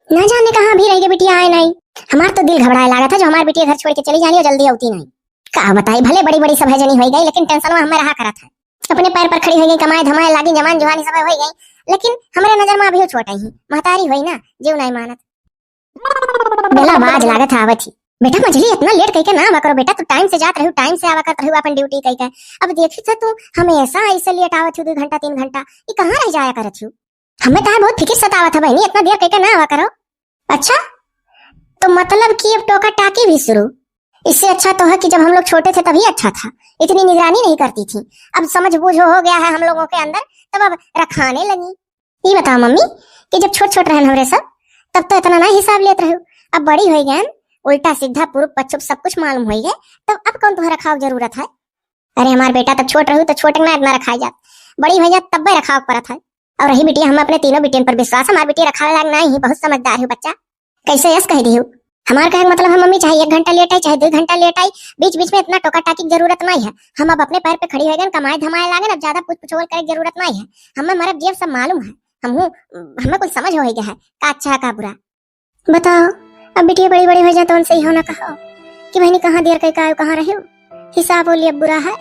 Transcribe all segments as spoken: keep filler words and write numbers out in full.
ना जाने कहाँ अभी रहि गए बिटिया, आए नाहीं। हमार तो दिल घबड़ाए लागत है जो हमार बिटिया घर छोड़ के चली जानी और जल्दी अउती नाहीं। का बताई, भले बड़ी बड़ी सभे जनी होइ गई, लेकिन टेंशनवा हमें रहा करत है। अपने पैर पर खड़ी होइ गई, कमाए धमाए लागी, जवान जुहानी सभे होइ गई, लेकिन हमरे नजर में अभी छोट ही महतारी होइ ना, जेउ नाहीं मानत। बेला बाज लागत है आवत ही। बेटा मझली, इतना लेट कइके ना आवा करो बेटा, तू टाइम से जात रहू, टाइम से आवा करत रहू अपन ड्यूटी कइके। अब देखी तो तू हमेशा ऐसे लेट आवत हो, दो घंटा तीन घंटा, ये कहाँ रह जाया करत हो? हमें तो बहुत फिकिर सतावत है बहनी, इतना देर कइके ना आवा करो। अच्छा, तो मतलब कि अब टोका टाकी भी शुरू? इससे अच्छा तो है कि जब हम लोग छोटे थे तभी अच्छा था, इतनी निगरानी नहीं करती थी। अब समझ बूझ हो गया है हम लोगों के अंदर, तब अब रखाने लगी। ये बताओ मम्मी कि जब छोट छोट रहन हमरे सब, तब तो इतना ना हिसाब लेत रहो, अब बड़ी होइ गए, उल्टा सीधा पूर्व पच्छुप सब कुछ मालूम होइ गए, तब अब कौन तुम्हें रखाव जरूरत है? अरे हमार बेटा तब छोट रहू तो छोट ना इतना रखाई जात, बड़ी होइ जात तब्बे रखाव परत है। और रही बिटिया, हम अपने तीनों बिटियन पर विश्वास, हमार बिटिया रखावे लायक नाहीं ही, बहुत समझदार हो बच्चा। कैसे यस कह दिहू? हमार कहे के मतलब है मम्मी, चाहे एक घंटा लेट आई, चाहे दो घंटा लेट आई, बीच बीच में इतना टोका टाकी की जरूरत नाहीं है। हम अब अपने पैर पे खड़ी होइ गए, कमाए धमाए लागन, अब ज्यादा पूछ पुछोल करे की जरूरत नाहीं है। हमें मरब जियब सब मालूम है, हमहू, हमें कुछ समझ होइ गया है का अच्छा है का बुरा। बताओ, अब बिटिया बड़ी बड़ी होइ जाए तो उनसे इहो ना कहो कि बहनी कहाँ देर कइके आयो, कहाँ रहो, हिसाब हो लिया बुरा है।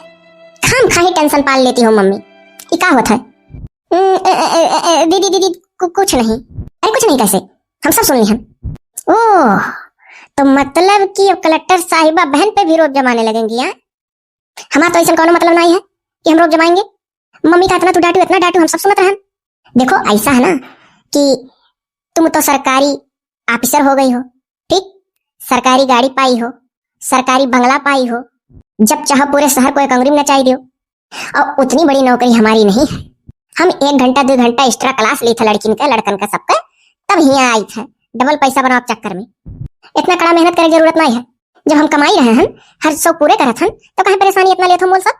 खाम खाही टेंशन पाल लेती हो मम्मी, ये का होत है? हम्म, ए, ए, ए, ए, ए, दीदी दीदी कु-, कुछ नहीं। अरे कुछ नहीं कैसे, हम सब सुन लिहन। ओह, तो मतलब कि अब कलेक्टर साहिबा बहन पे भी रोब जमाने लगेंगी, हाँ? हमार तो ऐसा कोनो मतलब नाहीं है कि हम रोब जमाएंगे। मम्मी का इतना तू डांटू, इतना डांटू, हम सब सुनत रहन। देखो ऐसा है ना कि तुम तो सरकारी ऑफिसर हो गई हो, ठीक, सरकारी गाड़ी पाई हो, सरकारी बंगला पाई हो, जब चाहो पूरे शहर को एक अंगुरी में नचाई दियो। और उतनी बड़ी नौकरी हमारी नहीं है। हम एक घंटा दो घंटा एक्स्ट्रा क्लास ली था लड़किन का, लड़कन का, सबका, तब हियाँ आई था डबल पैसा बनावे के चक्कर में। इतना कड़ा मेहनत करे जरूरत नाहीं है। जब हम कमाई रहे हन, हर शौक पूरे करत हन, तो काहे परेशानी इतना लेत हो मोल सब?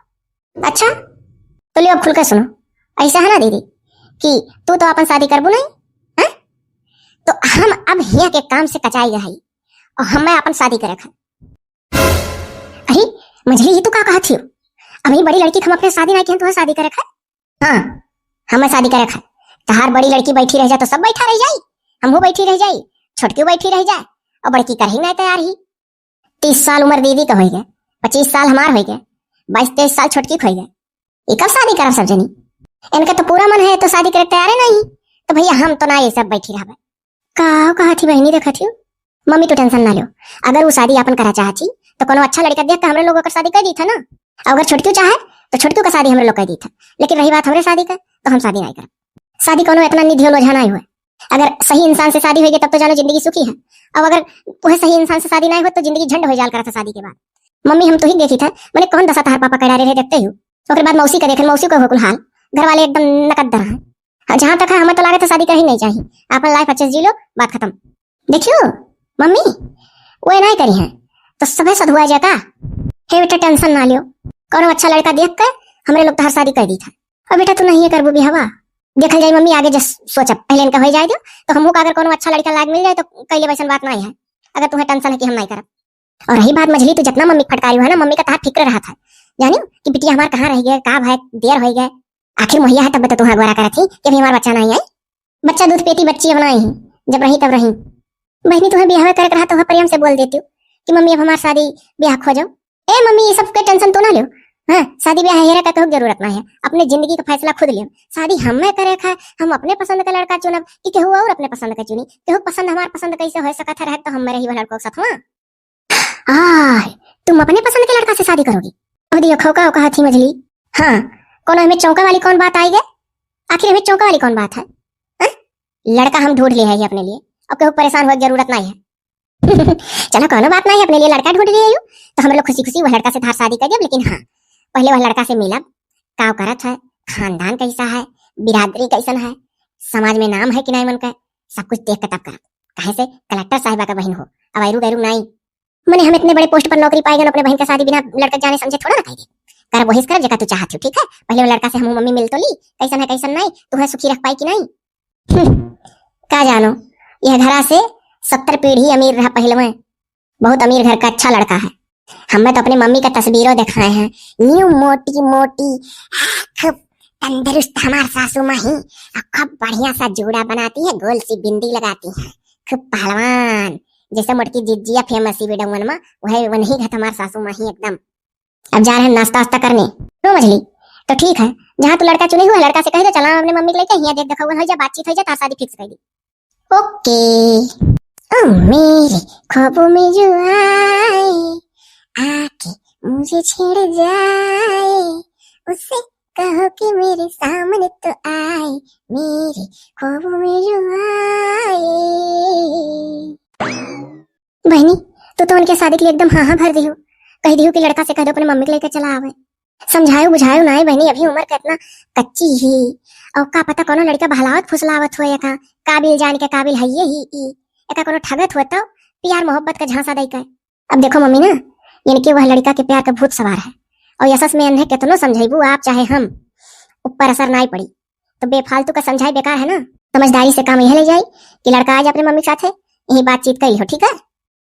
अच्छा, तो लियो अब खुल के सुनो, ऐसा है ना दीदी कि तू तो अपन शादी करबू नहीं, हैं? तो हम अब हियाँ के काम से कचाई गई और हमें अपन शादी करे खाए। अरे मझली, ये तू का कहत हियो? अभी बड़ी लड़की के हम अपने शादी नाहीं किहन, तुहैं शादी करे खाए? हाँ, हमें शादी करे खाए। तहार बड़ी लड़की बैठी रह जा तो सब बैठा रह जाई, हमहू बैठी रह जाई, छोटकी बैठी रह जाए, और बड़की करही नाहीं तैयार ही। तीस साल उम्र दीदी का होइ गए, पच्चीस साल हमार होइ गए, बाईस तेईस साल छोटकी का होइ गए। ये कब शादी करब सब जनी? इनका तो पूरा मन है, तो शादी करे तैयारे नाहीं। तो भैया हम तो ना ये सब बैठी रहबे। का हो कहत ही बहिनी, देखत ही? मम्मी तू टेंशन ना लो, अगर वो शादी आपन करा चाहत ही तो कोनो अच्छा लड़का देख के हमरे लोग ओकर शादी कर दी था ना। और अगर छोटकी चाहे तो छोटकी का शादी हमरे लोग कर दी था, लेकिन रही बात हमरे शादी का तो हम शादी नाहीं करब। शादी कोनो इतना निधियो लोझा नाहीं हुए। अगर सही इंसान से शादी होई गई तब तो जानो जिंदगी सुखी है, और अगर वह सही इंसान से शादी नाहीं हो तो जिंदगी झंड हो जाल करत है शादी के बाद। मम्मी हम तो ही देखी था, मैंने कौन दशा तहार पापा कह डारे रहे देखते ही। ओकर बाद मौसी का देखन, मौसी का हो कुल हाल, घर वाले एकदम नकद दर हैं। हाँ, जहाँ तक है हमें तो लागत है शादी करही नाहीं चाहिए, अपन लाइफ अच्छे से जी लो, बात खत्म। देखियो मम्मी, वो नाहीं करी हैं तो सभे सधुआ जाए का। हे बेटा टेंशन ना लियो, कोनो अच्छा लड़का देख के हमरे लोग तहार शादी कर दी था। और बेटा तू नाहीं ये करबू बिहवा, देखल जाई मम्मी आगे जस सोचब, पहले इनका हो जाए दो तो हमहू का अगर कोनो अच्छा लड़का लाग मिल जाए तो कैले वैसन बात नाहीं है, अगर तुम्हें टेंशन है कि हम नाहीं करब। और रही बात मझली, तू जितना मम्मी के फटकारी हुआ ना, मम्मी का तहार फिक्र रहा था, जानियो कि बिटिया हमार कहाँ रह गए, का भाई देर हो गए, आखिर मुहैया है तब तो तुम्हें अगवारा करत ही कि अभी हमार बच्चा नाहीं आई। बच्चा दूध पेती बच्ची अब नाहीं ही, जब रही तब रही। बहनी तुम्हें बियाह करे के रहा तो वह प्रेम से बोल देती कि मम्मी अब हमार शादी बियाह खोजो। ए मम्मी ये सब के टेंशन तू ना लियो, हाँ शादी बियाह हेरा का कहू जरूरत नाहीं है, अपने जिंदगी का फैसला खुद लियो। शादी हमें करे का है, हम अपने पसंद का लड़का चुनब कि केहू और अपने पसंद का चुनी, केहू पसंद हमार पसंद कैसे हो सकत है रहे तो हम रही वह लड़कों के साथ हुआ। आह, तुम अपने पसंद के लड़का से शादी करोगी? अब दियो खौका ओका हाथी मझली। हाँ, कोनो एमे चौंका वाली कौन बात आई गे? आखिर एमे चौंका वाली कौन बात है? हैं? लड़का हम ढूंढ ले है अपने लिए, अब केहू परेशान होए के जरूरत नाहीं है। चलो कोनो बात नाहीं है, अपने लिए लड़का ढूंढ ले है, तो हम लोग खुशी खुशी वह लड़का से धार शादी कर देब, लेकिन हाँ पहले वह लड़का से मिलब, का करत है, खानदान कैसा है, बिरादरी कैसन है, समाज में नाम है कि नाहीं मन का, सब कुछ देख के तब करब। काहे से कलेक्टर साहिबा का बहन हो, अब ऐरू गैरू नाहीं। मने हम इतने बड़े पोस्ट पर नौकरी पाए गए, अपने बहन का शादी बिना लड़का जाने समझे थोड़ा ना करेंगे। करब वही से करब जेका तू चाहत हो, ठीक है? पहले वो लड़का से हम मम्मी मिल तो ली, कैसन है कैसन नाहीं, तुम्हें सुखी रख पाई कि नाहीं। हम्म, का जानो, यह घरा से सत्तर पीढ़ी अमीर रहा पहलवे, बहुत अमीर घर का अच्छा लड़का है। हमें तो अपने मम्मी का तस्वीरों दिखाए हैं, यूं मोटी मोटी, खूब तंदुरुस्त हमार सासू माँ ही, और खूब बढ़िया सा जूड़ा बनाती है, गोल सी बिंदी लगाती है, खूब पहलवान, जैसे मोटकी जिज्जिया फेमस ही बेडौन मा, वह वही घत हमार सासू माँ ही एकदम। अब जा रहे हैं नाश्ता वास्ता करने। क्यों मझली? तो ठीक है, जहाँ तू लड़का चुने हुआ लड़का से कह दे, चला अपने मम्मी के लेके हियाँ देख देखा हो जा, बातचीत हो जा, तार शादी फिक्स कर दी। ओके। ओ मेरे ख्वाबों में जो आए, आके मुझे छेड़ जाए, उसे कहो कि मेरे सामने तो आए, मेरे ख्वाबों में जो आए। बहनी, तू तो उनके शादी के लिए एकदम हाँ हाँ भर दिहू, कह दिहू कि लड़का से कह दो अपने मम्मी के लेके चला आवे। समझायो बुझायो ना है बहनी, अभी उम्र कितना कच्ची ही, और का पता कोनो लड़का बहलावत फुसलावत हो, एका काबिल जान के काबिल है ये ही ई, एका कोनो ठगत हो तो प्यार मोहब्बत का झांसा दई के। अब देखो मम्मी ना, इनके वह लड़का के प्यार का भूत सवार है, और यशस में इन्हें कितनो समझाइबू आप चाहे हम, ऊपर असर नाई पड़ी। तो बेफालतू का समझाई बेकार है ना। समझदारी से काम यह ले जाई कि लड़का आ जाए अपने मम्मी के साथ है, यही बातचीत कर लियो, ठीक है?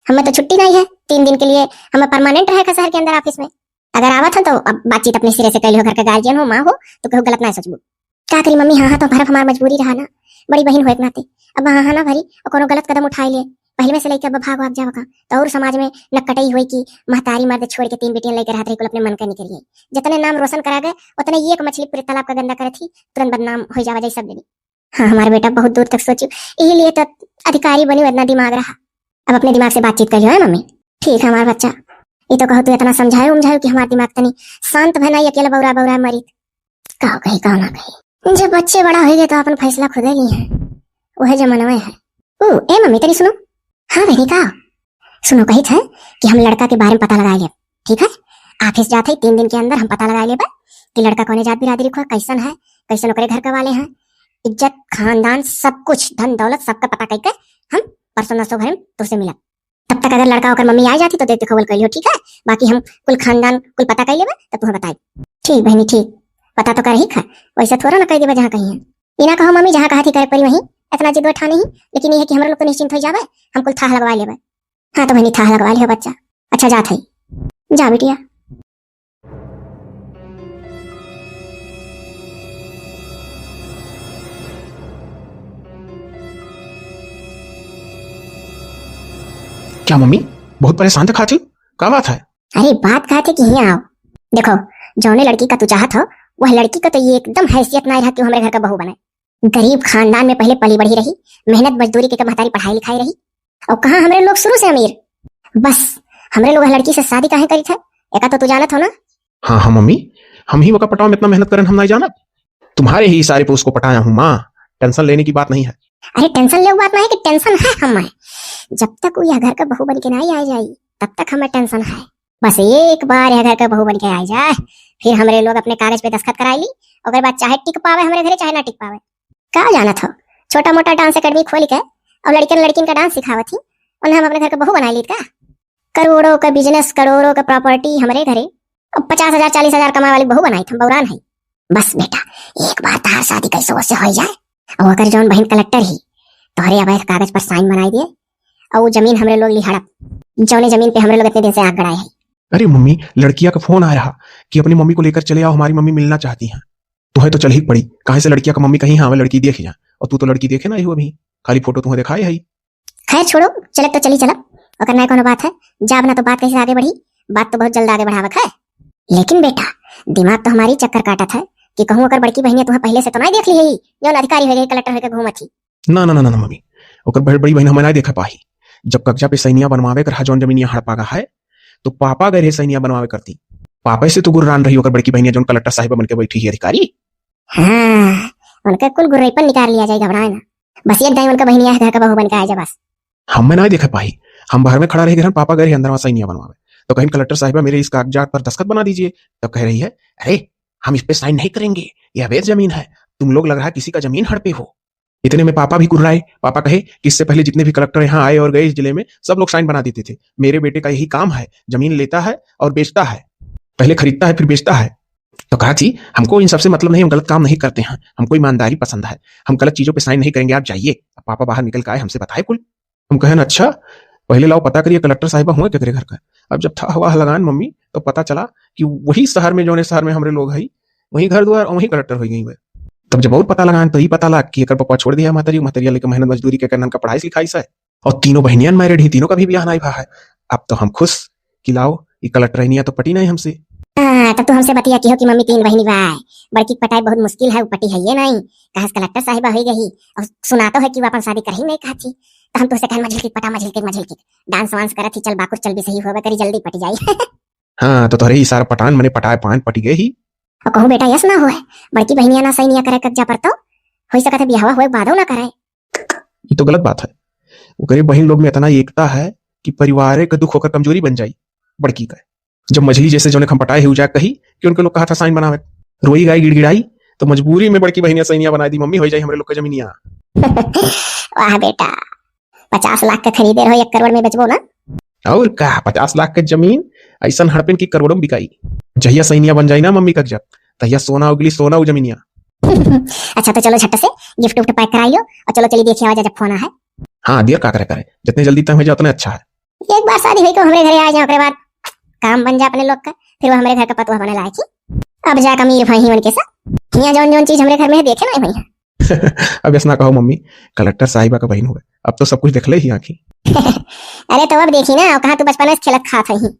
हमें तो छुट्टी नहीं है, तीन दिन के लिए हमें परमानेंट रहे का शहर के अंदर ऑफिस में। अगर आवत है तो अब बातचीत अपने सिरे से कर लियो, घर का गार्जियन हो, माँ हो, तो केहू गलत ना सोचबू। का करी मम्मी, हाँ हाँ तो भरब, हमार मजबूरी रहा ना, बड़ी बहन हो एक नाते। अब हाँ हाँ ना भरी और कोनो गलत कदम उठाए ले, पहले में से लेके अब भाग भाग जावा का, तो और समाज में नक्कटई होई कि महतारी मर्द छोड़ के तीन बेटियां लेके रहत रही, कुल अपने मन का निकल गई। जितने नाम रोशन करा गए, उतने ये एक मछली पूरे तालाब का गंदा करत ही, तुरंत बदनाम हो जावा जाई सब जनी। हाँ, हमार बेटा बहुत दूर तक सोची, यही लिए तो अधिकारी बनी, इतना दिमाग रहा। अब अपने दिमाग से बातचीत कर लियो है मम्मी। ठीक है हमार बच्चा, ये तो कहो तू इतना समझायो उमझायो कि हमार दिमाग तनी शांत भय ना, अकेला बौरा बौरा मरी। का कही, का ना कही। जब बच्चे बड़ा होइगे तो अपन फैसला खुदे ली है, वह जमाना है। ओ, ए मम्मी, तनी सुनो। हाँ बहनी, का? सुनो, कही थे कि हम लड़का के बारे में पता लगा लेब, ठीक है? ऑफिस जात है, तीन दिन के अंदर हम पता लगा लेब कि लड़का कौने जात बिरादरी को है, कैसन है, कैसन ओकरे घर के वाले हैं, इज्जत, खानदान, सब कुछ, धन दौलत, सबका पता करके हम परसों नसो भरे में तुझसे मिलब। तब तक अगर लड़का ओकर मम्मी आ जाती तो देख देखो बोल कर लियो, ठीक है? बाकी हम कुल खानदान कुल पता कर लेबे, तब तुम्हें बताई। ठीक बहनी, ठीक, पता तो कर ही खा, वैसे थोड़ा ना कर देबे जहाँ कहीं है। ई ना कहो मम्मी, जहाँ कहा थी करे परी वहीं, इतना जिद बैठा नहीं, लेकिन ये है कि हम लोग तो निश्चिंत हो जावे, हम कुल थाह लगवा लेबे। हाँ तो बहनी, थाह लगवा लियो बच्चा। अच्छा, जात है, जा बिटिया। क्या मम्मी, बहुत परेशान दिखाती हो, का बात है? अरे, बात का थे कि हियाँ आओ। देखो, जौने लड़की का तू चाहत हो, वह लड़की का तो ये एकदम हैसियत ना रहा कि वो हमरे घर का बहू बने। गरीब खानदान में पहले पली बढ़ी रही, मेहनत मजदूरी के महतारी पढ़ाई लिखाई रही, और कहाँ हमरे लोग शुरू से अमीर। बस, हमरे लोग लड़की से शादी काहे करी थे, एका तो तू जानत हो ना। हाँ हाँ मम्मी, हम ही वका पटाव में इतना मेहनत करन, हम नहीं जानत। तुम्हारे ही इशारे पे उसको पटाया हूँ माँ, टेंशन लेने की बात नहीं है। अरे टेंशन लेव बात नहीं है कि टेंशन है हमें। जब तक वो यह घर का बहू बन के नहीं आ जाई, तब तक हमें टेंशन है। बस एक बार यह घर का बहू बन के आ जाए, फिर हमरे लोग अपने कागज पे दस्तखत कराई ली, ओकर बाद चाहे टिक पावे हमरे घरे, चाहे ना टिक पावे। का जानत हो, छोटा मोटा डांस एकेडमी खोल के और लड़कन लड़किन का डांस सिखावत ही, उन्हें हम अपने घर का बहू बनाई लीत का? करोड़ों का बिजनेस, करोड़ों का प्रॉपर्टी हमरे घरे, अब पचास हजार, चालीस हजार कमाए वाली बहू बनाई थी, हम बौरान है। बस बेटा, एक बार तार शादी कैसे वैसे हो जाए, और अगर जौन बहन कलेक्टर ही तोहरे अवैध कागज पर साइन बनाई दिए, और वो जमीन हमरे लोग ली हड़प, जौने जमीन पे हमरे लोग इतने दिन से आग गड़ाए हैं। अरे मम्मी, लड़किया का फोन आया है कि अपनी मम्मी को लेकर चले आओ, हमारी मम्मी मिलना चाहती हैं। तुम्हें तो चल ही पड़ी, काहे से लड़किया का मम्मी कहीं हाँ लड़की देख जाए, और तू तो लड़की देखे ना ही हो अभी, खाली फोटो तुम्हें दिखाए है। खैर छोड़ो, चलत तो चली चलब, ओकर ना कोनो बात है। जाब ना तो बात कैसे आगे बढ़ी, बात तो बहुत जल्द आगे बढ़ावक है। लेकिन बेटा, दिमाग तो हमारी चक्कर काटत है कि कहूँ ओकर बड़की बहनिया तुम्हें पहले से तो नहीं देख ली है, जौन अधिकारी हो गई, कलेक्टर होके घूमत ही। ना ना ना ना ना मम्मी, ओकर बड़-, बड़ी बहन हमें नहीं देखा पाही। जब कब्जा पे सैनिया बनवावे कर हा, जौन जमीनिया हड़पा गा है, तो पापा गए रहे सैनिया बनवावे करती। पापा से तो गुर्रान रही ओकर बड़की बहनिया, जौन कलेक्टर साहिबा बन के बैठी है अधिकारी। हाँ, उनका कुल गुर्रईपन निकाल लिया जाए, घबराए ना। बस एक दाई उनका बहनिया है, घर का बहू बन के आ जा बस। हम मैं ना देखे पाही, हम बाहर में खड़ा रह गए, पापा गए रहे अंदर वहाँ सैनिया बनवावे, तो कहीं कलेक्टर साहिबा मेरे इस कागजात पर दस्तखत बना दीजिए, तब कह रही है, अरे हम इस पे साइन नहीं करेंगे, ये अवैध जमीन है, तुम लोग लग रहा है किसी का जमीन हड़पे हो। इतने में पापा भी गुर्राए। पापा कहे कि इससे पहले जितने भी कलेक्टर यहाँ आए और गए इस जिले में, सब लोग साइन बना देते थे। मेरे बेटे का यही काम है, जमीन लेता है और बेचता है, पहले खरीदता है फिर बेचता है। तो कहा जी, हमको इन सबसे मतलब नहीं, हम गलत काम नहीं करते हैं, हमको ईमानदारी पसंद है, हम गलत चीजों पे साइन नहीं करेंगे, आप जाइए। अब पापा बाहर निकल के आए, हमसे बताए कुल। हम कहन, अच्छा, पहले लाओ पता करिए कलेक्टर साहिबा हुआ केकरे घर का। अब जब था हवा लगान मम्मी, तो पता चला कि वही शहर में, जौने शहर में हमरे लोग हई, वही घर द्वार और वही कलेक्टर हो गई हुए। तब जब और पता लगान तो ई पता लाग कि एकर पप्पा छोड़ दिया महतरी, महतरिया लेके मेहनत मजदूरी के करनन का पढ़ाई लिखाई से। और तीनों बहनियां married ही, तीनों का भी ब्याह नाई भा है। अब तो हम खुश कि लाओ, ई कलेक्टरनिया तो पटी नाई हमसे। हाँ, तब तू हमसे बतिया किहो कि मम्मी तीन बहिनी बाय, बड़की के पटाई बहुत मुश्किल है, उ पटी है ये नाई, कहाँ से कलेक्टर साहिबा होई गई, और सुना तो है कि वो अपन शादी करही नाई कहत ही, तो हम तुहसे कहन मझिलकी पटा, मझिलकी, मझिलकी, डांस वांस करत ही, चल बाकुर चल भी सही होबे करी, जल्दी पटी जाई। हाँ, तो तोहरे ही सारा पटान मने पटाए पान पटी गए ही। और कहूँ बेटा यस ना होए, बड़की बहिनिया ना सही निया करे कब्जा पर तो, होई सकत है बियाहवा होए के बादो ना करे। ई तो गलत बात है। ओकरे बहिन लोग में इतना एकता है कि परिवारे का दुख ओकर कमजोरी बन जाई। बड़की का जब मझली जैसे जौने हम पटाए ही उ जा कही कि उनके लोग कहा था साइन बनावे, रोई गाई गिड़गिड़ाई, तो मजबूरी में बड़की बहिनिया सैनिया बना दी, मम्मी हो जाई हमरे लोग का जमीनिया। वाह बेटा, पचास लाख का खरीदे रहो, एक करोड़ में बेचबो ना। और का, पचास लाख के जमीन ऐसन हड़पेन की करोड़ों में बिकाई। जहिया सैनिया बन जाई ना मम्मी का जब, तहिया सोना उगली सोना उ जमीनिया। अच्छा तो चलो झट से गिफ्ट उफ्ट पैक कराई लो और चलो चली देखिए आवाज जब फोन है। हाँ, देर का करे करे, जितने जल्दी तय हो जाए उतने अच्छा है। एक बार शादी होई के हमरे घरे आ जाए, ओकरे बाद काम बन जाए अपने लोग का, फिर वो हमरे घर का पतोह बने लायक ही। अब जाके अमीर भई ही उनके साथ। हियाँ जौन जौन चीज हमरे घर में है देखे नाई भई है। अब ऐसा ना कहो मम्मी, कलेक्टर साहिबा का बहिन हुए, अब तो सब कुछ देख ले ही आँखी। अरे तो अब देखी ना, कहाँ तू बचपन से खेलत खात है ही।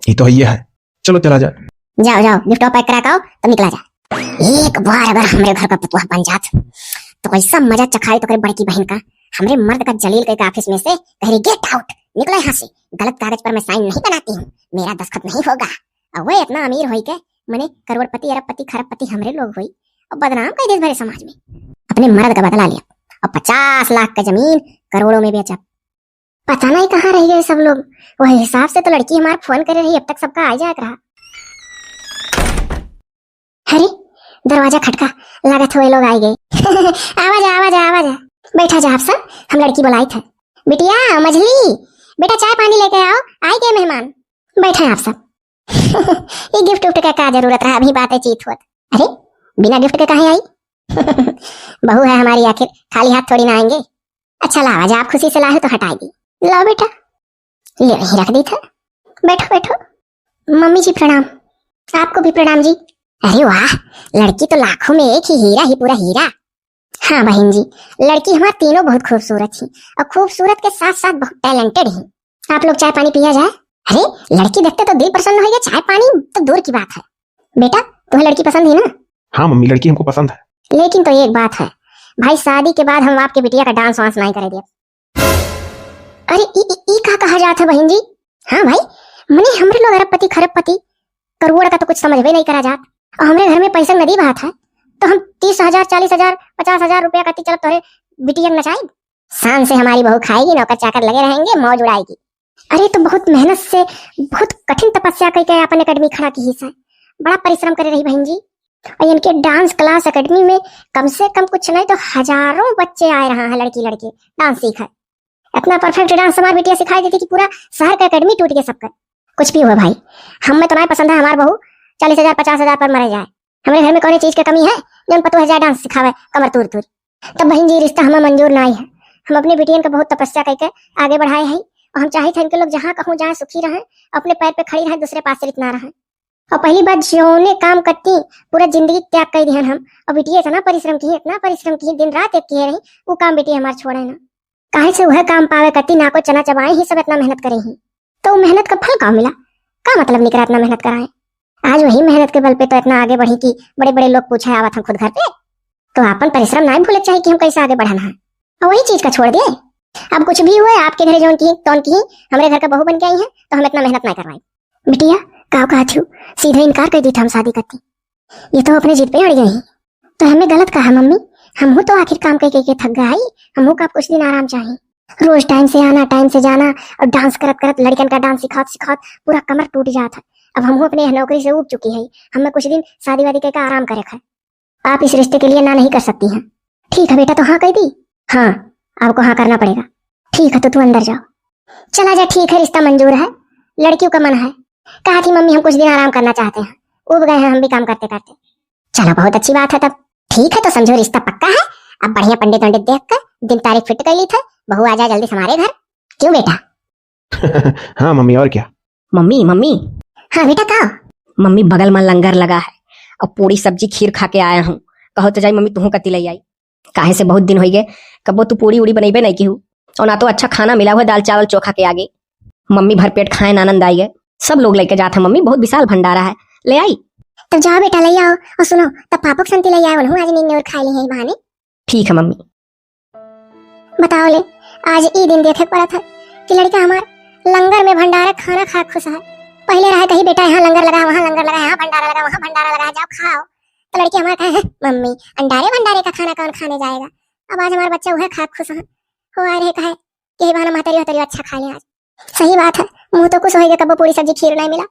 ये तो है, ये है। चलो चला जा। जाओ जाओ, गिफ्ट पैक करा के आओ, तब निकला जा। एक बार अगर हमरे घर का पतोह बन जात तो कैसा मजा चखाई तो करे बड़की बहिन का। हमरे मर्द का जलील कह के ऑफिस में से कह रही, "गेट आउट, निकलो यहाँ से, गलत कागज पर मैं साइन नहीं बनाती हूँ, मेरा दस्तखत नहीं होगा।" और वो इतना अमीर होई के, मने करोड़पति, अरबपति, खरबपति हमरे लोग होई और बदनाम कर देश भरे समाज में। अपने मर्द का बदला लिया और पचास लाख का जमीन करोड़ों में बेचा। पता नहीं कहाँ रह गए सब लोग। वही हिसाब से तो लड़की हमार फोन करे रही, अब तक सबका आ जाए रहा। अरे, दरवाजा खटका, लागत हुए लोग आ गए। आवा जा, आवा जा, आवा जा। बैठा जा आप सब, हम लड़की बुलाई थे। बिटिया, मझली, बेटा चाय पानी लेके आओ, आई गए मेहमान। बैठे आप सब। ये गिफ्ट उफ्ट का का जरूरत रहा, अभी बातें चीत होत। अरे, बिना गिफ्ट के काहे आई? बहू है हमारी, आखिर खाली हाथ थोड़ी ना आएंगे। अच्छा लावा जा, आप खुशी से लाए हो तो हटाई दी। लाओ बेटा, ले वहीं रख दी था। बैठो, बैठो। मम्मी जी प्रणाम। आपको भी प्रणाम जी। अरे वाह, लड़की तो लाखों में एक ही हीरा ही पूरा हीरा। हाँ बहन जी, लड़की हमार तीनों बहुत खूबसूरत ही और खूबसूरत के साथ साथ बहुत टैलेंटेड ही। आप लोग चाय पानी पिया जाए। अरे, लड़की देखते तो दिल प्रसन्न हो गया, चाय पानी तो दूर की बात है। बेटा, तुम्हें लड़की पसंद ही ना? हाँ मम्मी, लड़की हमको पसंद है। लेकिन तो एक बात है भाई, शादी के बाद हम आपके बिटिया का डांस वांस नहीं करे दिया। अरे, ई, ई, ई का कहा जात है बहन जी? हाँ भाई, मने हमरे लोग अरबपति खरबपति करोड़ का तो कुछ समझबे नहीं करा जात, और हमरे घर में पैसा नदी बहात है, तो हम तीस हजार, चालीस हजार, पचास हजार रुपया खातिर चलब तोहरे बिटिया के नचाई। शान से हमारी बहू खाएगी, नौकर चाकर लगे रहेंगे, मौज उड़ाएगी। अरे, तो बहुत मेहनत से, बहुत कठिन तपस्या करके अपन एकेडमी खड़ा की ही सर, बड़ा परिश्रम करे रही बहन जी। और इनके डांस क्लास एकेडमी में कम से कम कुछ नहीं तो हजारों बच्चे आए रहा है, लड़की लड़के डांस सीखे। इतना परफेक्ट डांस हमारी बिटिया सिखाई देती कि पूरा शहर का एकेडमी टूट गया सबका। कुछ भी हुआ भाई, हम में तो नहीं पसंद है हमार बहू चालीस हजार पचास हजार पर मरे जाए। हमरे घर में कौन चीज के कमी है जो उन पतोह जाए डांस सिखावे कमर तूर तूर। तब बहन जी, रिश्ता हमें मंजूर ना ही है। हम अपने बिटियन का बहुत तपस्या करके आगे बढ़ाए हैं और हम चाहते हैं इनके लोग जहाँ कहूँ जाए सुखी रहें, अपने पैर पे खड़ी रहें, दूसरे पे आश्रित ना रहें। और पहली बात, जौने काम करती पूरा जिंदगी त्याग कर दिहन हम, और बिटिया इतना परिश्रम की, इतना परिश्रम की, दिन रात एक किए रही, वो काम बिटिया हमार छोड़े ना। काहे से वह काम पावे करती, ना को चना चबाए ही सब इतना मेहनत करे ही, तो मेहनत का फल का मिला? का मतलब निकरा इतना मेहनत कराए? आज वही मेहनत के बल पे तो इतना आगे बढ़ी कि बड़े बड़े लोग पूछे आवत हम खुद घर पे। तो आपन परिश्रम ना भूले चाहिए कि हम कैसे आगे बढ़न है, और वही चीज का छोड़ दिए। अब कुछ भी हुए, आपके घरे जौन की तौन की, हमरे घर का बहू बन के आई है तो हम इतना मेहनत ना करवाई। बिटिया, का कहत हूँ, सीधे इनकार कर दी था हम शादी करती। ये तो अपने जिद पे अड़ गई। तो हमें गलत कहा मम्मी, हमहू तो आखिर काम कई कई के थक गई, हमहू का कुछ दिन आराम चाही। रोज टाइम से आना, टाइम से जाना और डांस करत करत लड़कन का डांस सिखात सिखात पूरा कमर टूट जात है। अब हमहू अपने नौकरी से ऊब चुकी है, हमें कुछ दिन शादी वादी कई का आराम करे है। आप इस रिश्ते के लिए ना नहीं कर सकती हैं। ठीक है बेटा, तो हाँ कह दी। हाँ, आपको हाँ करना पड़ेगा। ठीक है, तो तू अंदर जाओ। चला जा, ठीक है, रिश्ता मंजूर है, लड़कियों का मन है। कहा थी मम्मी हम कुछ दिन आराम करना चाहते हैं, ऊब गए हैं हम भी काम करते करते। चलो बहुत अच्छी बात है तब। ठीक है, तो समझो रिश्ता पक्का है। अब बढ़िया पंडित वंडित देख कर दिन तारीख फिट कर ली थे, बहू आ जाए जल्दी से हमारे घर। क्यों बेटा? हाँ मम्मी, और क्या? मम्मी, मम्मी। हाँ बेटा, का? मम्मी, बगल में लंगर लगा है, अब पूड़ी सब्जी खीर खा के आया हूँ, कहो तो जाई मम्मी तुहूँ कती ले आई। काहे से बहुत दिन हो गए, कबो तू पूड़ी उड़ी बनैबे नहीं की हूँ। और ना तो अच्छा खाना मिला हुआ दाल चावल चोखा के आगे। मम्मी भर पेट खाए ना आनंद आई है। सब लोग लेके जात है मम्मी, बहुत विशाल भंडारा है, ले आई। तब जाओ बेटा, ले आओ। और सुनो, तब पापक संती ले आओ, उन्हों आज नींद और खा ली है बहाने। ठीक है मम्मी। बताओ ले, आज ई दिन देखे के पड़त है कि लड़का हमार लंगर में भंडारा खाना खा खुश है। पहले रहे कही, "बेटा, यहाँ लंगर लगा है, वहाँ लंगर लगा है, यहाँ भंडारा लगा है, वहाँ भंडारा लगा है, जाओ खाओ।" तो लड़की हमार कहे, "हैं, मम्मी, अंडारे भंडारे का खाना कौन खाने जाएगा?" अब आज हमार बच्चा वह खा खुश है। हो आए रहे कहे कि "यही बहाना महतरी वहतरी अच्छा खा ले आज।" सही बात है, मुँह तो खुश होइगे, कबो पूरी सब्जी खीर नहीं मिला।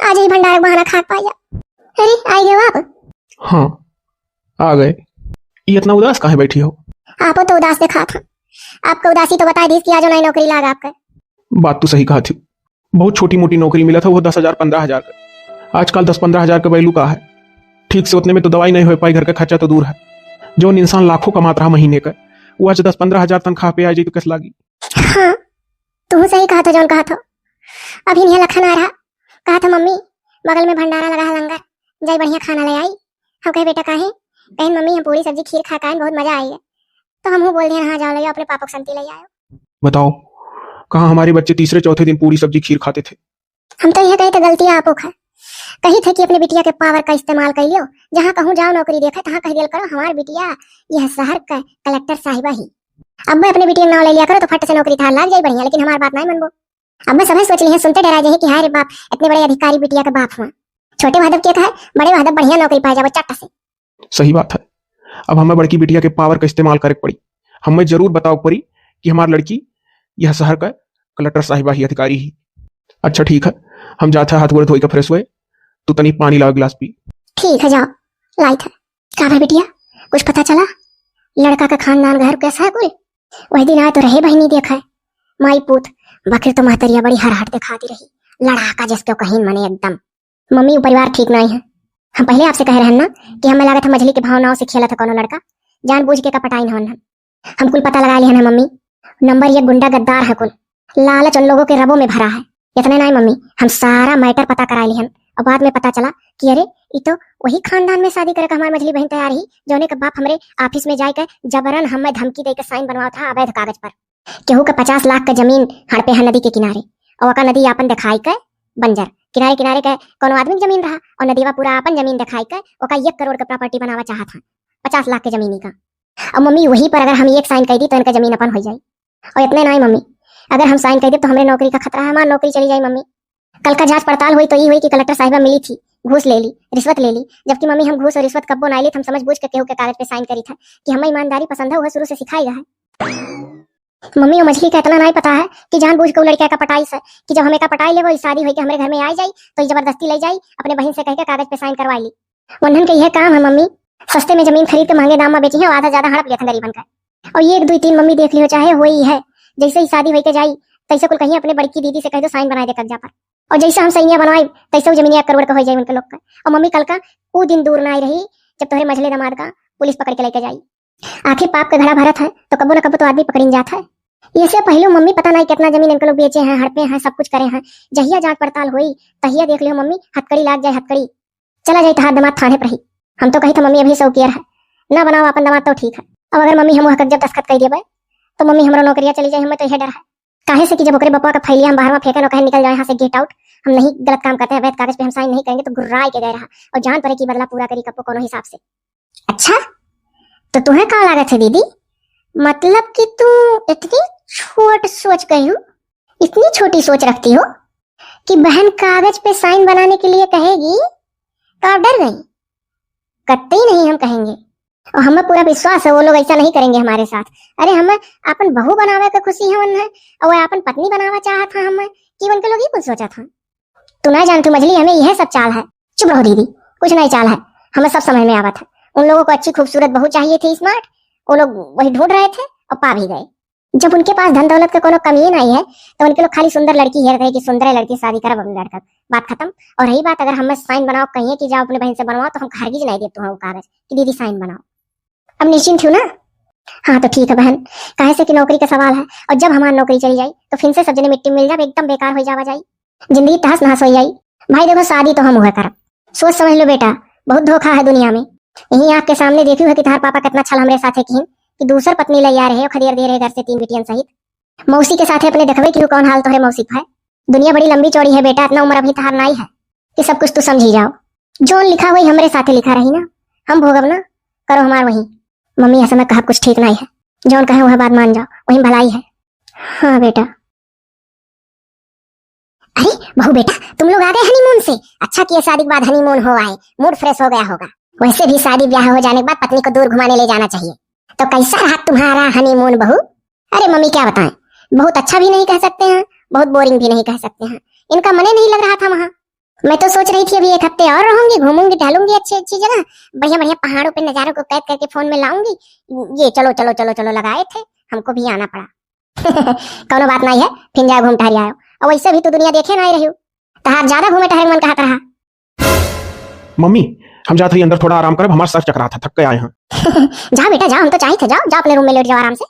आज ही भंडारा के बहाना खा के पाई जा। अरे, आई गए आप? हाँ, आ गए। ये इतना उदास काहे बैठी हो? आपो तो उदास देखात हैं। आपका उदासी तो बताई दीस कि आज नहीं नौकरी लाग आपका। बात तो सही कहा थी, बहुत छोटी मोटी नौकरी मिला था, वो दस हजार पन्द्रह हजार का। आजकल दस पन्द्रह हजार का value का है? ठीक से उतने में तो दवाई नहीं हो पाई, घर का खर्चा तो दूर है। जौन इंसान लाखों कमात रहा महीने का, वो आज दस पन्द्रह हजार तनख्वाह पे आ जाई तो कैसे लागी? हाँ, तू सही कहा था, जौन कहा था। अभी नहीं लखन आ रहा, कहा था, "मम्मी, बगल में भंडारा लगा है लंगर, जाई बढ़िया खाना ले आई।" हम कहे, "बेटा, काहे?" कहे, "मम्मी, हम पूरी सब्जी खीर खा के आए, बहुत मजा आई है।" तो हम बोल दिए, "हाँ, जाओ ले आओ, अपने पापा को संती ले आयो।" बताओ, कहाँ हमारे बच्चे तीसरे चौथे दिन पूरी सब्जी खीर खाते थे? हम तो यह कहे थे, "गलती आपो है।" कही थे कि अपने बिटिया के power का इस्तेमाल कर लियो, जहाँ कहूँ जाओ नौकरी देखे, तहाँ कह दिया करो, "हमार बिटिया यह शहर का कलेक्टर साहिबा ही।" अब मैं अपने बिटिया का नाम ले लिया करो तो फट से नौकरी थार लाग जाई बढ़िया, लेकिन हमार बात नहीं मनबो। अब मैं सभी सोच ली है, सुनते डरा जाए कि "हाय रे बाप, इतने बड़े अधिकारी बिटिया के बाप हुआ।" छोटे भादव के कहे, बड़े भादव बढ़िया नौकरी पाए जाबो चट से। सही बात है, अब हमें बड़की बिटिया के power का इस्तेमाल करे के पड़ी। हमें जरूर बताओ के पड़ी कि हमार लड़की यह शहर का कलेक्टर साहिबा ही अधिकारी ही। अच्छा ठीक है, हम जात है हाथ गोड़ धोई के fresh हुए, तू तनी पानी लाओ गिलास पी। ठीक है, जाओ, लाइत है। का भाई बिटिया, कुछ पता चला लड़का का खानदान घर कैसा है कुल? वही दिन आए तो रहे बहिनी देखा है, माई पूत, बाकिर तो महतरिया बड़ी हरहट दिखाती रही, लड़ाका जैसे कहीं मने एकदम। मम्मी, वो परिवार ठीक नहीं है। हम पहले आपसे कहे रहन ना कि हमें लागत है मझली के भावनाओं से खेलत है कोनो लड़का, जानबूझ के का पटाइन हवन हम। हम कुल पता लगा लिहन है मम्मी, नंबर एक गुंडा गद्दार है कुल, लालच उन लोगों के रगों में भरा है। इतने नहीं मम्मी, हम सारा matter पता करा लिहन और बाद में पता चला कि अरे, ई तो वही खानदान में शादी करे का हमार मझली बहन तैयार ही, जौने का बाप हमरे office में जाए के जबरन हमें धमकी दे के sign बनवावत है अवैध कागज पर। केहू के पचास लाख के जमीन हड़पे है नदी के किनारे, और ओका नदी आपन देखाई के बंजर, किनारे किनारे के कोनो आदमी के जमीन रहा, और नदीवा पूरा आपन जमीन देखाई के ओका एक करोड़ के property बनावा चाहत है, पचास लाख के जमीन का। और मम्मी, वहीं पर अगर हम एक sign कर दी तो इनका जमीन अपन हो जाई। और इतने नहीं मम्मी, अगर हम sign कर दे तो हमरे नौकरी का खतरा है, हमार नौकरी चली जाई मम्मी। कल का जांच पड़ताल हुई तो ई हुई कि कलेक्टर साहिबा मिली थी, घूस ले ली, रिश्वत ले ली, जबकि मम्मी, हम घूस और रिश्वत कब्बो नहीं ली, हम समझ बूझ के केहू के कागज पे sign करी था कि हमें ईमानदारी पसंद है, वह शुरू से सिखाई गया है। मम्मी, वो मझली का इतना नहीं पता है कि जानबूझ के वो लड़का का पटाई से कि जब हमें का पटाई ले, वो शादी होई के हमरे घर में आ जाई तो ये जबरदस्ती ले जाई, अपने बहन से कह के कागज पे sign करवा ली। वन्हन के यह काम है मम्मी, सस्ते में जमीन खरीद के महंगे दाम में बेची है और आधा ज्यादा हड़प लेत हैं गरीबन का। और ये एक, दो, तीन मम्मी देख लियो, चाहे होई है, जैसे ही शादी होई के जाई, तैसे कुल कहीं अपने बड़की दीदी से कह दो sign बनाए दे कब्जा पर। और जैसे हम सैनिया बनवाई, तैसे वो जमीन एक करोड़ का हो जाई उनके लोग का। और मम्मी, कल का वो दिन दूर ना आई रही जब तोहरे मझले दामाद का पुलिस पकड़ के लेके जाई। आखिर पाप के घड़ा भरत है तो कबो न कबो तो आदमी पकड़िन जात है। ये से पहले मम्मी पता नहीं कितना जमीन इनके लोग बेचे हैं, हड़पे हैं, सब कुछ करे हैं। जहिया जांच पड़ताल हुई तहिया देख लियो मम्मी, हथकड़ी लाग जाए हथकड़ी। चला जाई तहार दिमाग थाने पर ही। हम तो कही था मम्मी अभी सौ कियर है, ना बनाओ अपन दिमाग तो ठीक है। अब अगर मम्मी हम वहाँ जब दस्तखत कर देबे तो मम्मी हमरो नौकरिया चली जाए, हमें तो यह डर है। काहे से कि जब ओकरे बपवा का फैलिया हम बाहर में फेंकन और कहे निकल जाओ यहाँ से, get out, हम नहीं गलत काम करते हैं, अवैध कागज पे हम sign नहीं करेंगे, तो गुर्राए के गए रहा और जान पड़े कि बदला पूरा करी कब्बो कोनो हिसाब से। अच्छा, तो तुम्हें का लागत है दीदी, मतलब कि तू इतनी छोट सोच गई हो, इतनी छोटी सोच रखती हो कि बहन कागज पे sign बनाने के लिए कहेगी तो आप डर गई? कतई नहीं हम कहेंगे। और हमें पूरा विश्वास है वो लोग ऐसा नहीं करेंगे हमारे साथ। अरे, हमें अपन बहू बनावे के खुशी है उन्हें, और वो अपन पत्नी बनावा चाहत है हमें, कि उनके लोग ही कुछ सोचत हैं। तू ना जानतू मझली, हमें यह सब चाल है। चुप रहो दीदी, कुछ नहीं चाल है, हमें सब समझ में आवत है। उन लोगों को अच्छी खूबसूरत बहू चाहिए थी, smart, वो लोग वही ढूंढ रहे थे और पा भी गए। जब उनके पास धन दौलत के कोनो कमी ही नहीं है, तो उनके लोग खाली सुंदर लड़की हेरत रहे कि सुंदर लड़की शादी करब अपने लड़का, बात खत्म। और रही बात अगर हमें sign बनाओ कहिए कि जाओ अपने बहन से बनवाओ, तो हम हरगिज नहीं देते हैं वो कागज कि दीदी sign बनाओ। अब निश्चिंत हो ना? हाँ तो ठीक है बहन, काहे से कि नौकरी का सवाल है, और जब हमारी नौकरी चली जाई तो फिर से सब जने मिट्टी में मिल जाब, एकदम बेकार हो जावा जाई। जिंदगी तहस नहस हो जाई। भाई देखो, शादी तो हम हुए करब। सोच समझ लो बेटा, बहुत धोखा है दुनिया में। यही आँख के सामने देखी है कि तहार पापा कितना छल हमरे साथे किहिन कि दूसर पत्नी ले आ रहे हो, खदेड़ दे रहे घर से तीन बिटियन सहित। मौसी के साथे अपने देखबे कि कौन हाल तोहरे मौसी के है। दुनिया बड़ी लंबी चौड़ी है बेटा, इतना उम्र अभी तहार नाई है कि सब कुछ तू समझी जाओ। जौन लिखा वही हमरे साथे लिखा रही ना, हम भोगब ना, करो हमार वही। मम्मी, ऐसा में कहब कुछ ठीक नाई है, जौन कहे वह बात मान जाओ, वही भलाई है। हाँ बेटा। अरे बहू बेटा, तुम लोग आ गए हनीमून से। अच्छा किए शादी के बाद हनीमून हो आए, मूड फ्रेश हो गया होगा। वैसे भी शादी ब्याह हो जाने के बाद पत्नी को दूर घुमाने ले जाना चाहिए। तो कैसा रहा तुम्हारा हनीमून बहू? अरे मम्मी क्या बताएं, बहुत अच्छा भी नहीं कह सकते हैं, बहुत बोरिंग भी नहीं कह सकते हैं। इनका मने नहीं लग रहा था वहाँ। मैं तो सोच रही थी अभी एक हफ्ते और रहूंगी, घूमूंगी टहलूंगी अच्छी अच्छी जगह, बढ़िया बढ़िया पहाड़ों पे नजारों को कैद करके फोन में लाऊंगी। ये चलो चलो चलो चलो लगाए थे, हमको भी आना पड़ा। कौनो बात नहीं है, फिर जाओ घूम टहर आयो। और वैसे भी तू दुनिया देखे ना आई रही हो, तहार ज्यादा घूमे टहरे मन कहत रहा। मम्मी, हम जात हई अंदर थोड़ा आराम करब, हमार सर चकरात है, थक के आए हैं। जा बेटा जा, हम तो चाहित है, जाओ जाओ अपने रूम में लेट जाओ आराम से।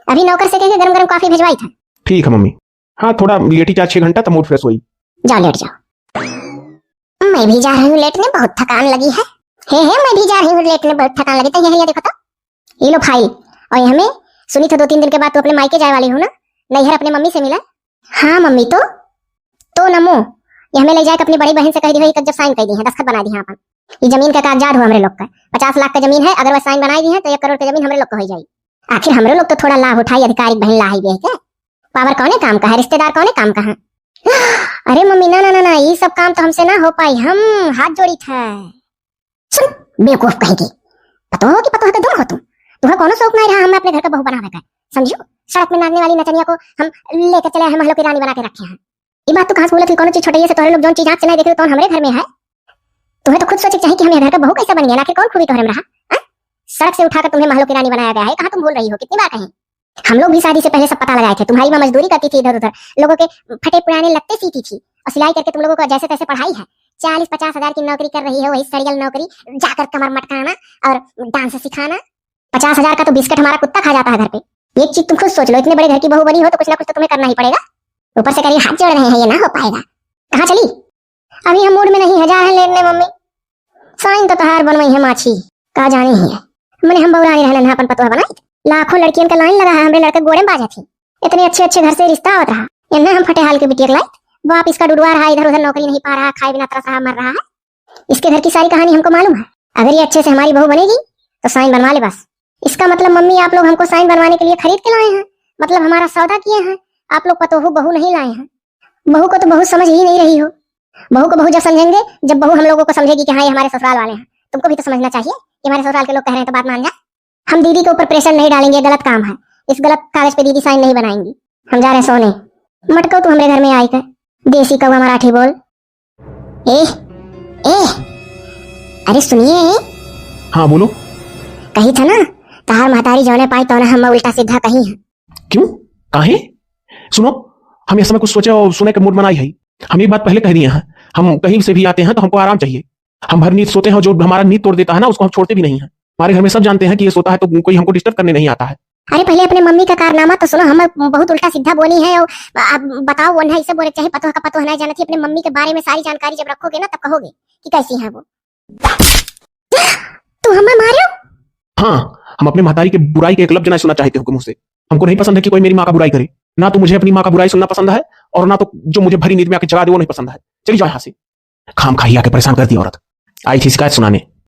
अभी नौकर से कह के गरम गरम कॉफी भिजवाई था। ठीक है मम्मी। हाँ, थोड़ा लेटी चार छह घंटा तो मूड फ्रेश होई। जाओ लेट जाओ। मैं भी जा रही हूँ लेटने, बहुत थकान लगी है। हे हे, मैं भी जा रही हूँ लेटने, बहुत थकान लगी। तो यहाँ, यहाँ देखो तो, ये लो फाइल। और ये हमें सुनी तो दो तीन दिन के बाद तू अपने मायके जाए वाली हो ना, नैहर अपने मम्मी से मिला। हाँ मम्मी, तो तो नमो, ये हमें ले जाके अपनी बड़ी बहन से कह दी है, जब साइन कर दी है, दस्तखत बना दी है अपन। ये जमीन का कागजात हो हमरे लोग का, पचास लाख का जमीन है, अगर वह साइन बनाई दी है तो एक करोड़ की जमीन हमरे लोग का हो जाई। आखिर हमरे लोग तो थोड़ा लाभ उठाई, अधिकारी बहन ला है के। पावर कौने काम का है, रिश्तेदार कौने काम का है? अरे मम्मी, ना ना ना ना, ये सब काम तो हमसे ना हो पाई, हम हाथ जोड़ी थे। सुन, बेवकूफ कहीं की, पतोह हो कि पतोह के दुम हो तुम? तुम्हें कौनो शौक नहीं रहा हमें अपने घर का बहू बनावे का, समझियो? सड़क में नाचने वाली नचनिया को हम लेकर चले आए हैं, महलों की रानी बना के रखे हैं। ये बात तो कहाँ से बोलत ही, कौनो चीज छोटइये से तोहरे लोग जौन चीज आँख से नहीं देखे हो, तौन हमरे घर में है। तुम्हें तो खुद सोचे के चाहिए कि हम यह घर का बहू कैसे बन गया, आखिर कौन खूबी तोहरे में रहा? हाँ? सड़क से उठाकर तुम्हें महलों की रानी बनाया गया है, कहाँ तुम भूल रही हो, कितनी बार कहें? हम लोग भी शादी से पहले सब पता लगाए थे, तुम्हारी माँ मजदूरी करती थी इधर उधर, लोगों के फटे पुराने लत्ते सीती थी और सिलाई करके तुम लोगों को जैसे तैसे पढ़ाई है। चालीस पचास हजार की नौकरी कर रही है, वही सड़ियल नौकरी, जाकर कमर मटकाना और डांस सिखाना। पचास हजार का तो बिस्किट हमारा कुत्ता खा जाता है घर पे। एक चीज तुम खुद सोच लो, इतने बड़े घर की बहू बनी हो तो कुछ ना कुछ तो तुम्हें करना ही पड़ेगा। ऊपर से कह रही हाथ जोड़ रहे हैं, ये ना हो पाएगा। कहाँ चली? अभी हम मूड में नहीं है, जा है लेटने मम्मी। साइन तो तहार बनवई है माछी, का जाने ही है। मने हम बौरानी रहन ना अपन पतोह बनाई। लाखों लड़कियन का लाइन लगा है, हमरे लड़के गोड़े में बाजत ही। इतने अच्छे अच्छे घर से रिश्ता आवत रहा, इन्हें हम फटे हाल के बिटिया के लाइत। बाप इसका डुडुआ रहा, इधर उधर नौकरी नहीं पा रहा, खाए बिना तरस रहा, मर रहा है। इसके घर की सारी कहानी हमको मालूम है। अगर ये अच्छे से हमारी बहू बनेगी तो साइन बनवा ले बस। इसका मतलब मम्मी, आप लोग हमको साइन बनवाने के लिए खरीद के लाए हैं, मतलब हमारा सौदा किए हैं। आप लोग पतोहू बहू नहीं लाए हैं। बहू को तो बहू समझ ही नहीं रही हो। बहू को बहू जब समझेंगे, जब बहू हम लोगों को समझेगी कि हाँ, ये हमारे ससुराल वाले हैं। तुमको भी तो समझना चाहिए कि हमारे ससुराल के लोग कह रहे हैं तो बात मान जा। हम दीदी के ऊपर प्रेशर नहीं डालेंगे, गलत काम है। इस गलत कागज पे दीदी साइन नहीं बनाएंगी। हम जा रहे हैं सोने। मटको तू हमरे घर में आई कर, देसी कौवा मराठी बोल। ए, ए, अरे सुनिए। हाँ, बोलो। कही था ना, तहार महतारी जौने पाई तौने हम उल्टा सीधा कही है। क्यों? काहे? सुनो, हम इस समय कुछ सोचे और सुने के मूड में नाई है। हम एक बात पहले कह दिए हैं, हम कहीं से भी आते हैं तो हमको आराम चाहिए। हम हर नींद सोते हैं, जो हमारा नींद तोड़ देता है ना, उसको हम छोड़ते भी नहीं हैं। हमारे घर में सब जानते हैं कि ये सोता है तो कोई हमको डिस्टर्ब करने नहीं आता है। अरे पहले अपने मम्मी का कारनामा तो सुनो, हम बहुत उल्टा सीधा बोली है। और आप बताओ, वो ना इसे बोले चाहे पतोह का पतोह ना जानती, अपने मम्मी के बारे में सारी जानकारी जब रखोगे ना तब कहोगे कि कैसी है वो। तू हमें मारो? हाँ, हम अपने महतारी के बुराई के एक लफ्ज ना सुनना चाहते हो मुँह से। हमको नहीं पसंद है कि कोई मेरी माँ का बुराई करे। ना तो मुझे अपनी माँ का बुराई सुनना पसंद है और ना तो जो मुझे भरी नींद में आके जगा दे वो नहीं पसंद है। चली जाओ यहाँ से। खामखा ही आके परेशान कर दी औरत। आई थी शिकायत सुनाने।